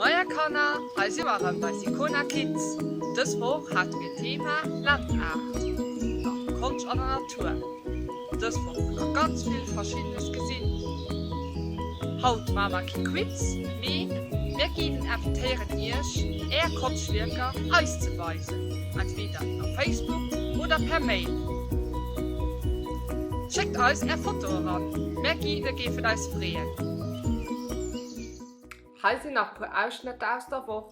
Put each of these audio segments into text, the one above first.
Moie Kanner, hei si mer erëm bei Sicona Kids. Dës Woch hate mir d'Thema Landaart, jo Konscht an der Natur. Dës Woch hu mer ganz vill Verschiddenes gesinn. Haut maache mer kee Quiz, mee mir Guiden invitéieren iech är Konschtwierker eis ze weisen, entweder iwwer Facebook oder per Mail. Schéckt eis är Foto eran, mär Guide géifen eis freeën. Hei sinn nach puer Ausschnëtter aus der Woch.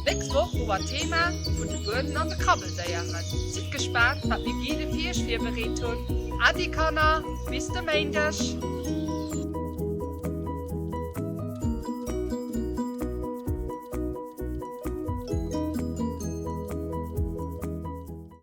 Nächst Woch hu mer d'Thema vun de Bueden an de Krabbeldéieren. Sidd gespaant wat mir Guide fir iech virbereet hunn. Adi Kanner, bis de Méindeg!